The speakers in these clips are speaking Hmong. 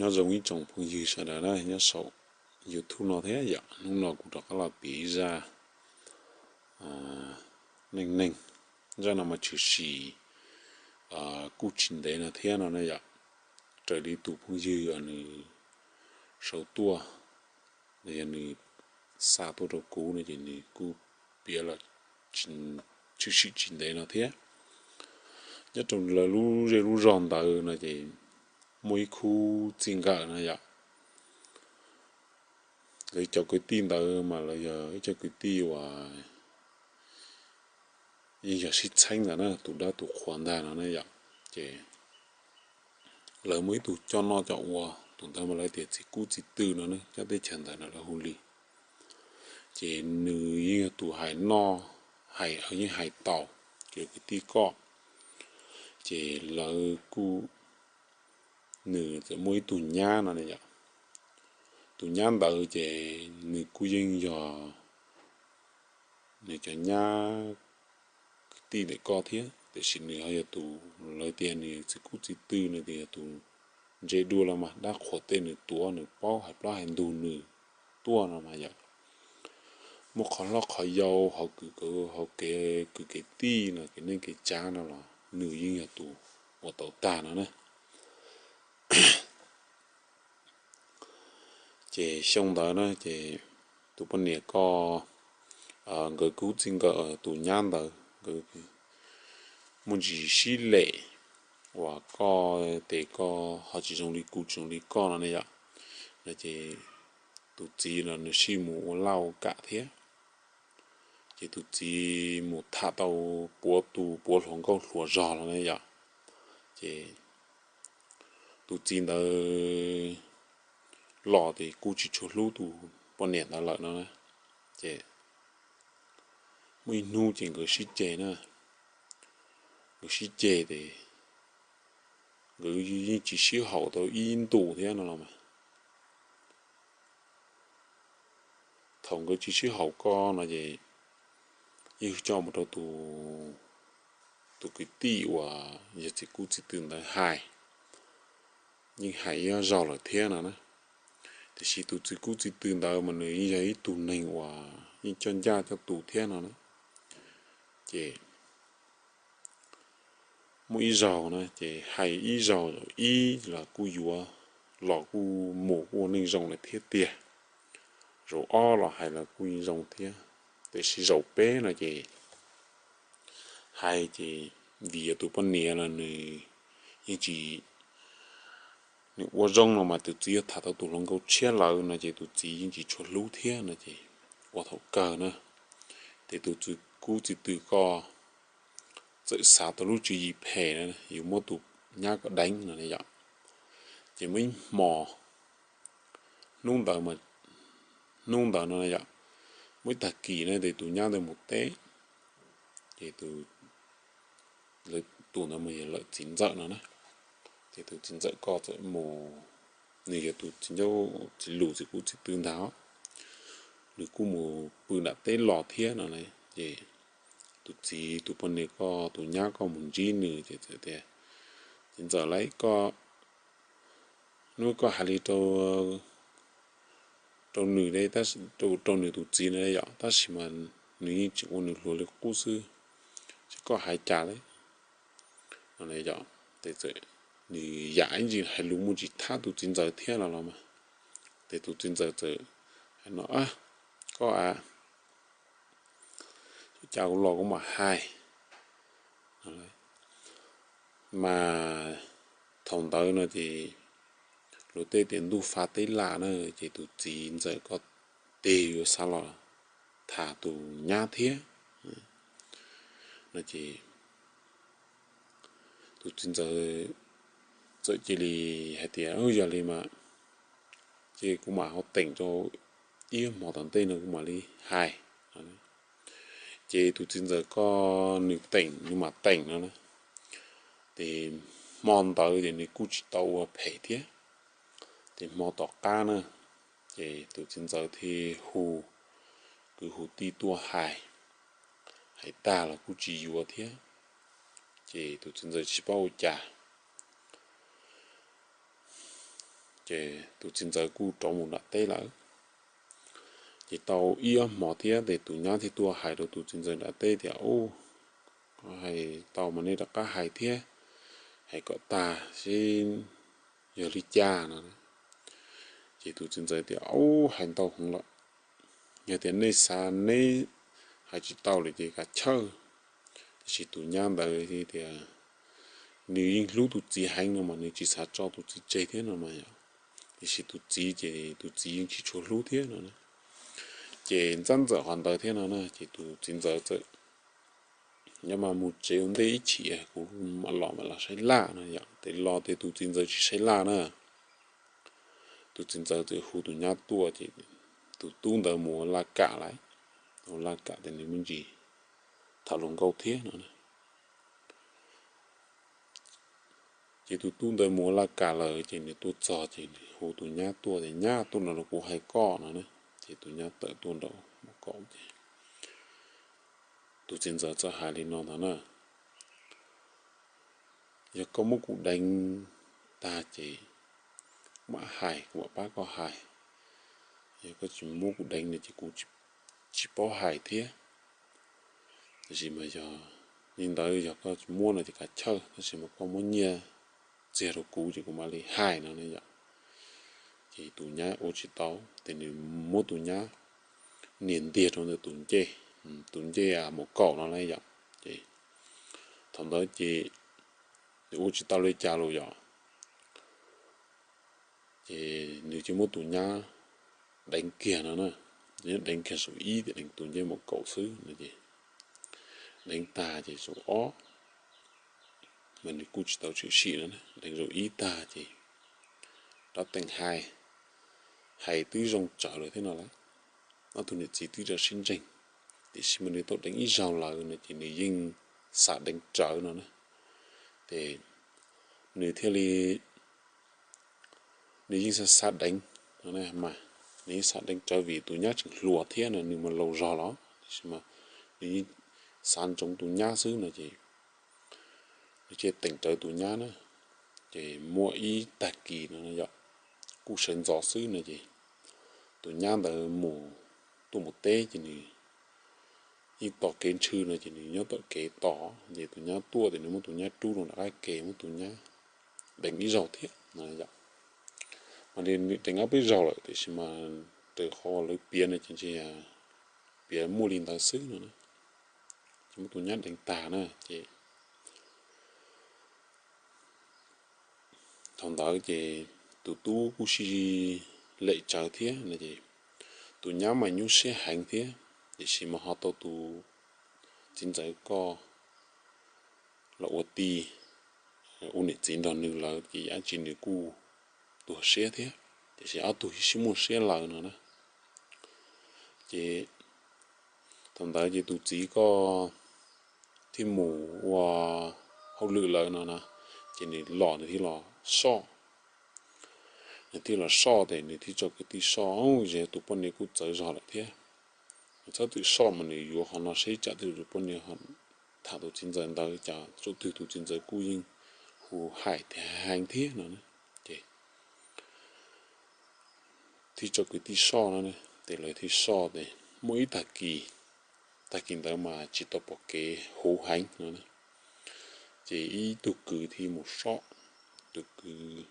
Nyob zoo ib tsoom phooj ywg sawv daws na nyob saum YouTube no thiab yom. Hnub no kuv rov qab los piav ib zaj neej neeg. Zaj no mas tshwm sim kuj tsis ntev no thiab no ne yom. Raws li tus phooj ywg nws sau tuaj, yog nws xa tuaj rau kuv no ces nws kuj piav los tshwm sim tsis ntev no thiab. Nyob rau lawv lub zej lub zog ntawd no ces muaj ib khub txij nkawm no yom. Lawv cov kwv tij ntawd mas lawv yog ib cov kwv tij uas yeej yog sib txheeb ntawd na, tus dawb tus qhuas ntag no ne yom. Ces lawv muaj ib tug coj noj coj ua, tus ntawd mas lawv tias txiv kub txiv tw no ne, cov teb chaws ntawd no lawv hu li. Ces nws yeej yog tus hais noj hais yeej hais tau, ces kwv tij koj. Ces lawv kuj, nws txawm muaj ib tug nyab no ne yom. Tus nyab ntawd ces nws kuj yeej yog nws cov nyab kwv tij ntawm koj thiab, tiam sis nws ho yog tus lawv tias nws txiv kub txiv tw, nws tias yog tus ntse dua los mas dab qhuas tej nws tuav, nws paub hais plaub hais ntug nws tuaj no mas yom. Muaj qhov hlob qhov yau hauv kev, hauv kev kwv kev tij no, kev neej kev tsav no los nws yeej yog tus ua tau tag no na. Ces xyoo ntawd na ces tus poj niam koj, nkawd kub txij nkawm tus nyab ntawd, nkawd muaj ntsis sib lem, uas koj tes koj ho tsis zoo li kuv tsis zoo li koj no ne yom. No ces tus txiv los nws sij mus ua laj ua kam thiab. Ces tus txiv mus tham tau puav tus puav hluas nkauj hluas zog los ne yom. Ces tus txiv ntawd los ces kuj tsis tshua hlub tus poj niam ntawd lawm no na. Ces muaj ib hnub ces nkawd sib ceg na, nkawd sib ceg ces nkawd yeej tsis sib haum tau ib ntus thiab no los mas. Thaum nkawd tsis sib haum ko no ces yeej coj mus rau tus kwv tij uas yog txiv kub txiv tw ntawd hais, yeej hais ib zaug lawm thiab no na. Tiam sis tus txiv kub txiv tw ntawd mas nws yeej yog ib tug neeg uas yeej coj ncaj coj tus thiab no na. Ces muaj ib zaug na ces hais ib zaug ib los kuj yuav, los kuj mus kuj ua neej zoo lawm thiab tiag. Zaum ob los hais los kuj zoo thiab. Tiam sis zaum peb no ces hais ces vim yog tus poj niam los nws yeej tsis, nws ua zoo no mas tus txiv yuav tham tau tus hluas nkauj tshiab lawm no ces tus txiv yeej tsis tshua hlub thiab no ces ua thaum kawg na. Ces tus txiv kub txiv tw koj txawm xav tau lub tswv yim phem na, yuav muab tus nyab ko deev no yom. Ces muaj ib hmo, hnub ntawd, hnub ntawd no yom, muaj ib tag kis na ces tus nyab ntawd mus teb, ces tus ntawd mas yog lawm txiv ntxawm no na. Ces tus txiv ntxawm koj txawm mus, nws yog tus txiv ncauj txiv lus txiv kub txiv tw ntag, nws kuj mus pw nram teb los thiab no. Ces tus txiv tus poj niam koj tus nyab koj mus ntsib nws ces txawm tias, txiv ntxawm lauj, koj, hnub koj hais li rau nws, rau nws tus txiv no yom, tab sis mas nws yeej tseem ua nws hluas li qub xwb, ces koj hais cas li no yom. Ces txawm nws yam ib ntsis hais lus muaj tsis thab tus txiv ntxawm thiab no los mas. Ces tus txiv ntxawm txawm hais no, koj a, cas kuv los kuv mam hais. Mas thaum ntawd no ces luag tej tias ntuj fav teb lam na, ces tus txiv ntxawm koj tes yuav xav los tham tus nyab thiab no ces tus txiv ntxawm txawm cia li hais tias, yog li mas ces kuv mam ho teem rau ib hmo tom ntej no kuv mam li hais. Ces tus txiv ntxawm koj nws teem nws mam teem no na. Ces hmo ntawd ces nws kuj tsis tau ua phem thiab. Ces hmo tom qab na, ces tus txiv ntxawm thiaj hu kwv hu tij tuaj hais, hais tag los kuj tsis yuav thiab. Ces tus txiv ntxawm tsis paub ua cas. Ces tus txiv ntxawm kuj rov mus nram teb lawm. Ces tau ib ob hmo thiab ces tus nyab thiaj tuaj hais rau tus txiv ntxawm nram teb tias, Ub, hais tau mas nej rov qab hais thiab, hais kom tag seb yog li cas no. Ces tus txiv ntxawm tias, Ub, hais ntau heev lawm, yog tias nej xav neb hais tsis tau lawm ces kav chawj. Tiam sis tus nyab ntawd tias nws yeej hlub tus txiv heev no mas nws tsis xav tso tus txiv tseg thiab no mas yom. Tiam sis tus txiv ces tus txiv yeej tsis tshua hlub thiab no. Ces ntxab ntxawm qhov ntawd thiab no na ces tus txiv ntxawm txawm, Nyob mas mus tsev ua ntej ib chim, kuv mam los mam los saib laj no yom. Ces los ces tus txiv ntxawm tsis saib laj na. Tus txiv ntxawm txawm hu tus nyab tuaj ces tus tub ntawd mus ua laj kam lawm, ua laj kam ces nws me ntsis tham hluas nkauj thiab no. Ces tus tub ntawd mus ua laj kam lawm ces nws tuaj txog ces nws hu tus nyab tuaj tias, Nyab, tuaj nrog kuv hais koj no na. Ces tus nyab tawm tuaj nraum kaum ces tus txiv ntxawm txawm hais li no ntag na, Yog koj muab kuv deev tag ces kuv mam hais, kuv mam pab koj hais. Yog koj tsis muab kuv deev no ces kuv tsis paub hais thiab. Tab sis mas yog li ntawd yog koj tsis muab no ces kav chawj, tab sis mas koj muab nyiaj txiag rau kuv ces kuv mam li hais no na yom. Ces tus nyab ua tsis tau, ces nws muab tus nyab nias ntiag rau ntawm tus ncej, tus ncej mus kaum no na yom. Ces thaum ntawd ces nws ua tsis tau li cas los yom. Ces nws cia muab tus nyab deev kiag no na, deev kiag zaum ib, deev tus ncej mus kaum xwb no ces deev tag ces zaum ob, mas nws kuj tsis tau tshwm sim no, deev zaum ib tag ces rov teem hais, hais twb zoo tsawv lawm thiab no lawm. Ob tug niam txiv twb rau sib ntseeg, tiam sis mas nws tau deev ib zaug lawm no ces nws yeej xav deev tsawv no na. Ces nws thiaj li, nws yeej xav xav deev no mas, nws yeej xav deev tsawv vim tus nyab tseem hluas thiab no, nws mas laus zog los, tiam sis mas nws yeej xav ntsoov tus nyab xwb no ces nws thiaj teem tsawv tus nyab na. Ces muaj ib tag kis no yom, kuj sawv ntxov xwb no ces tus nyab ntawd mus, tuaj mus teb ces nws yeej tom kev ntshw no ces nws nyob tom kev tos, ces tus nyab tuaj ces nws muab tus nyab rub rau nram qab ke, muab tus nyab deev ib zaug thiab no yom. Mas nws deev ob peb zaug lawm tiam sis mas raws qhov lawv piav no ces ntshe piav muaj li ntawd xwb no na. Ces muab tus nyab deev tag na ces thaum ntawd ces tus tub kuj sib lem tsawv thiab no ces tus nyab mas nyuaj siab heev thiab, tiam sis mas ho tau tus txiv ntxawm koj los ua tij, ua niam txiv nrog nws lawm ces yam tsis nws kuj tuag siab thiab, tiam sis ob tug sib muaj siab lawm no na. Ces thaum ntawd ces tus txiv koj thiaj mus ua hauj lwm lawm no na, ces nws los nws thiaj los soj. Nws thiaj los soj ces nws thiaj tso kwv tij soj, ces tus poj niam kuj txawv zog lawm thiab. Nws txhob txwm soj mas nws yuav qhov no seb tsam twg tus poj niam tham tus txiv ntxawm ntawd cas tsam twg tus txiv ntxawm kuj yeej hu hais tias heev thiab no. Ces thiaj tso kwv tij soj no, ces lawv thiaj soj ces muaj ib tag kis, tag kis ntawd mas tsis tau pom kev huv heev no. Ces ib tug kwv thiaj mus soj, tus kwv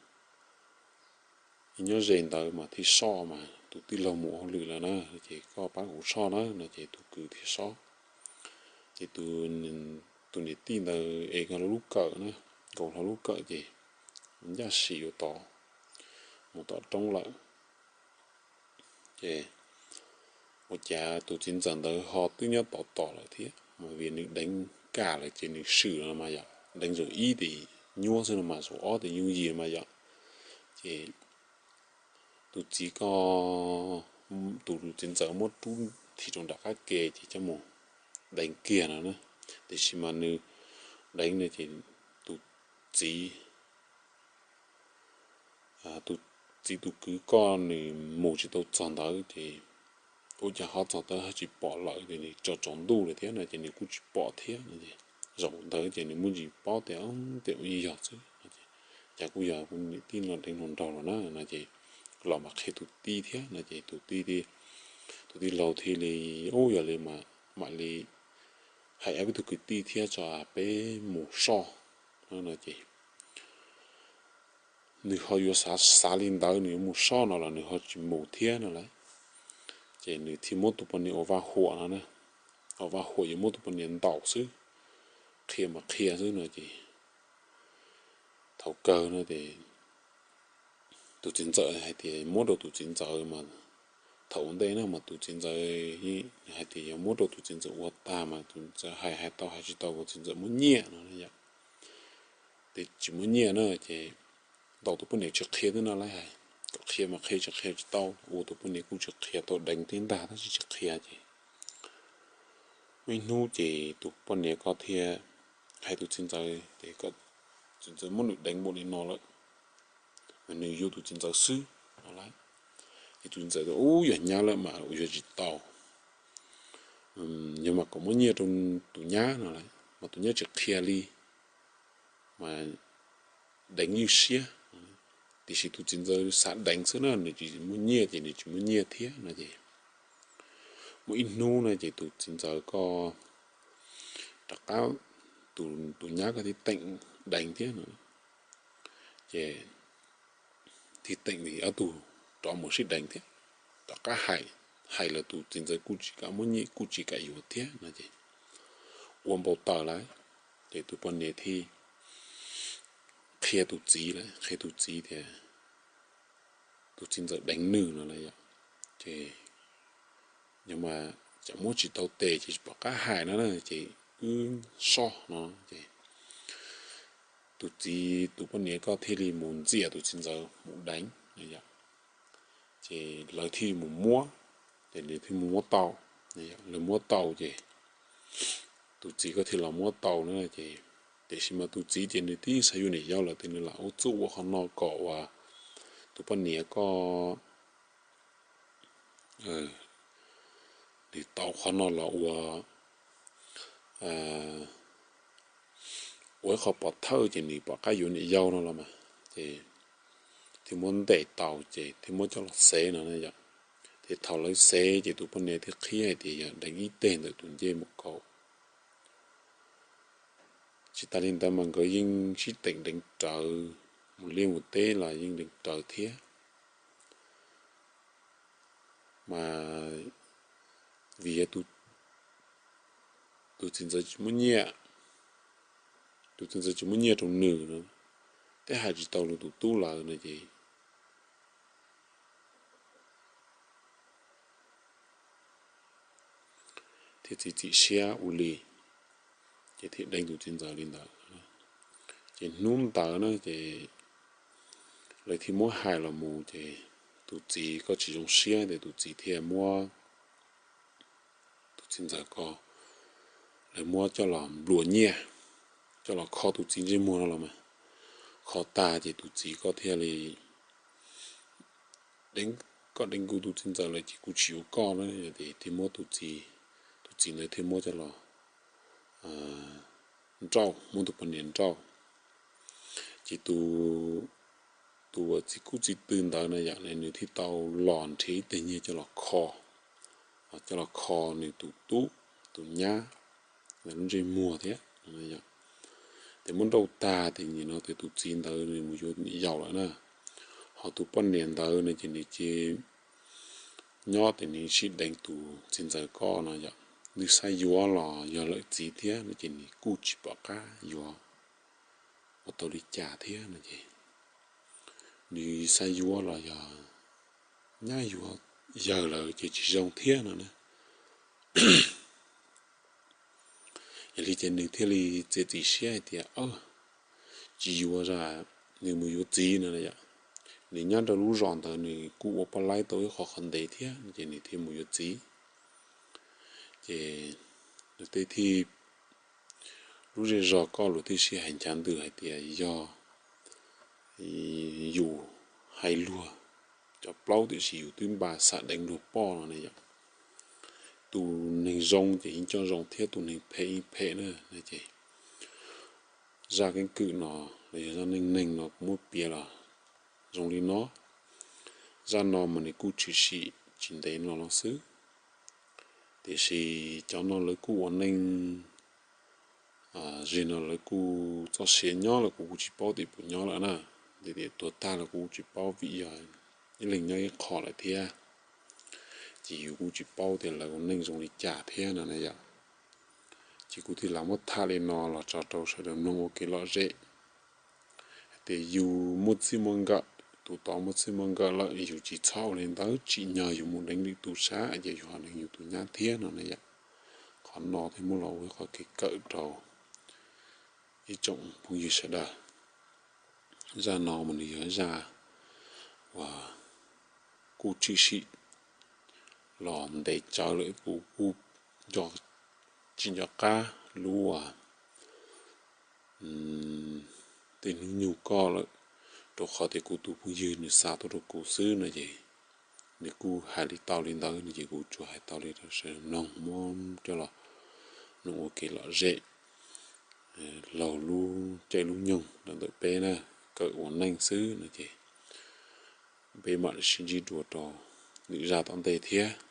ib nyob ze ntawd mas thiaj soj mas tus tij laug mus ua hauj lwm lawm na, ces koj pab kuv soj na no ces tus kwv thiaj soj. Ces tus niam tij ntawd ev nkaus lub kawm na, nkaus hlo lub kawm ces ncaj sim yuav tod, mus tom roob lawm. Ces ua cas tus txiv ntxawm ntawd ho twb nyob tod tos lawm thiab, mas vim nws deev kam lawm ces nws swm los mas yom, deev zaum ib ces nyuaj xwb no mas zaum ob ces yooj yim mas yom. Ces tus txiv ko, tus txiv ntxawm muab rub thim rau nram qab ke ces coj mus deev kiag no na. Tiam sis mas nws deev no ces tus txiv, tus txiv tus kwv koj nws mus tsis tau txog ntawd ces ua cas ho txog ntawd ho tsis pom lawm, ces nws tsaus tsaus ntuj lawm thiab no ces nws kuj tsis pom thiab no. Zaum ntawd ces nws muaj ntsis paub tias, tias ua yeej yog xwb no ces cas kuj yog kuv niam tij no deev hluas nraug los na no ces los mam qhia tus tij thiab no ces tus tij, tus tij laug thiaj li, ub, yog li mam li hais ob peb tug kwv tij thiab tso peb mus soj no ces nws ho yuav xav xav li ntawd, nws yuav mus soj no los nws ho tsis mus thiab no lauj. Ces nws thiaj muab tus poj niam ua vaj huam no na, ua vaj huam yuav muab tus poj niam ntaus xwb, qhia mas qhia xwb no ces thaum kawg no ces tus txiv ntxawm hais tias muab rau tus txiv ntxawm mas, thaum ua ntej na mas tus txiv ntxawm hais tias yog muab rau tus txiv ntxawm ua tag mas tus txiv ntxawm hais hais tau hais tsis tau tus txiv ntxawm muab nyiaj no yom. Ces tsis muab nyiaj na ces ntaus tus poj niam tsis qhia twb no lauj, hais kom qhia mas qhia tsis qhia tsis tau, ua tus poj niam kuj tsis qhia, tau deev tib ntag tab sis tsis qhia ces muaj ib hnub ces tus poj niam ko thiaj hais tus txiv ntxawm tias kom txiv ntxawm muab nws deev npaum li no lawm, mas nws yuav tus txiv ntxawm xwb no lauj. Ces tus txiv ntxawm tias ub, yog nyab lawm mas yuav tsis tau, yog mas kom muab nyiaj rau tus nyab no lauj, mas tus nyab tsis qhia li mas deev ywj siab. Tiam sis tus txiv ntxawm xav deev xwb na, nws tsis muaj nyiaj ces nws tsis muaj nyiaj thiab no ces muaj ib hnub no ces tus txiv ntxawm ko rov qab, tus nyab ko thiaj teem deev thiab no ces thiaj teem li ob tug rov mus sib deev thiab, rov qab hais, hais los tus txiv ntxawm kuj tsis kam muab nyiaj kuj tsis kam yuav thiab no ces ua npau taws lawm. Ces tus poj niam thiaj qhia tus txiv lawm, qhia tus txiv tias tus txiv ntxawm deev nws no lauj yom. Ces yog mas tsam muab tsis tau tes ces tsis pom qab hais no na ces wb soj no ces tus txiv, tus poj niam ko thiaj li mus ntxias tus txiv ntxawm mus deev no yom. Ces lawv thiaj mus muab, ces nws thiaj mus muab tau, lawv muab tau ces tus txiv ko thiaj los muab tau na ces, tiam sis mas tus txiv ces nws twb xav yuav niam yau lawm ces nws lam ua txuj ua qhov no kom uas tus poj niam ko nws tau qhov no los ua, ua ib qho pov thawj ces nws pom qab yuav niam yau no los mas, ces thiaj muab ntes tau ces thiaj muab coj los xev no na yom. Ces thaum lawv xev ces tus poj niam thiaj qhia hais tias yog deev ib teg ntawm tus ncej mus kaum. Tsis tas li ntawd mas nkawd yeej sib teem deev rawv, mus liaj mus teb los yeej deev rawv thiab. Mas vim yog tus txiv ntxawm tsis muaj nyiaj, tus txiv ntxawm tsis muaj nyiaj rau nws no, thiab hais tsis tau rau tus tub lawv no ces thiaj txiav txim siab ua li, ces thiaj deev tus txiv ntxawm li ntawd. Ces hnub ntawd na ces lawv thiaj muab hais los mus ces tus txiv ko tsis zoo siab ces tus txiv thiaj muab tus txiv ntxawm ko, lawv muab coj los nplua nyiaj, coj los kho tus txiv ntsej muag no los mas, kho tag ces tus txiv ko thiaj li, koj deev kuv tus txiv ntxawm lawm ces kuv tsis yuav koj na, ces thiaj muab tus txiv, tus txiv ntawd thiaj muab coj los nrauj, muab tus poj niam nrauj. Ces tus, tus uas txiv kub txiv tw ntawd na yom, nws thiaj tau los nrhiav ib teg nyiaj coj los kho, coj los kho nws tus tub, tus nyab lub ntsej muag thiab. Ces muab nrauj tag ces nim no ces tus txiv ntawd nws mus yuav niam yau lawm na, ho tus poj niam ntawd no ces nws cia nyob ces nws sib deev tus txiv ntxawm ko no yom, nws xav yuav los yog lawm txiv thiab no ces nws kuj tsis pom qab yuav ua tau li cas thiab no ces nws xav yuav los yog nyab yuav yawg lawm ces tsis zoo thiab no na. Yog li ces nws thiaj li txiav txim siab hais tias tsis yuav, nws mus yuav txiv no yom. Nws nyob rau lub zos ntawd nws kuj ua poj laib tau ib qho qhov ntev thiab ces nws thiaj mus yuav txiv. Ces tej thib lub zej zog ko luag twb sib hais nchav ntws hais tias yog yus hais luag cov plaub tiam sis yus twb npaj xav deev luag poj no ne yom. Tus neeg zoo ces yeej coj zoo thiab tus neeg phem yeej phem na ces zaj keeb kwm no Yog zaj neej neeg no kuv muab piav los zoo li no. Zaj no mas nws kuj tshwm sim tsis ntev no los xwb, tiam sis cov no lawv kuj ua neej, zig no lawv kuj txoj sia nyob los kuv kuj tsis paub tias puas nyob lawm na. Tias tuag tag los kuv kuj tsis paub vim yog ib leeg nyob ib qho lawm thiab, ces yus kuj tsis paub tias lawv ua neej zoo li cas thiab no na yom. Ces kuv thiaj li muab tham li no los tso rau sawv daws mloog ua kev lom zem. Hais tias yus muaj txij muaj nkawm, tus tod muaj txij muaj nkawm lawm, yus tsis txhob ua li ntawd, tsim nyog yus mus deev lwm tus sab ces yus ho deev yus tus nyab thiab no na yom. Qhov no thiaj muab los ua qhov kev kawm rau ib tsoom phooj ywg sawv daws. Zaj no mas nws yog zaj uas kuj tshwm sim los ntev tsawv lawm, kuv kuj tsis nco qab lub tej hnub nyoog koj lawm, rau qhov tias kuv tus phooj ywg nws xa tuaj rau kuv xwb no ces nws kuj hais li tau li ntawd no ces kuv tsuas hais tau li rau sawv daws mloog, muab coj los mloog ua kev lom zem laug lub caij lub nyoog rau ntawm peb na, kawm ua neej xwb no ces peb mam li sib ntsib dua rau lwm zaj tom ntej thiab.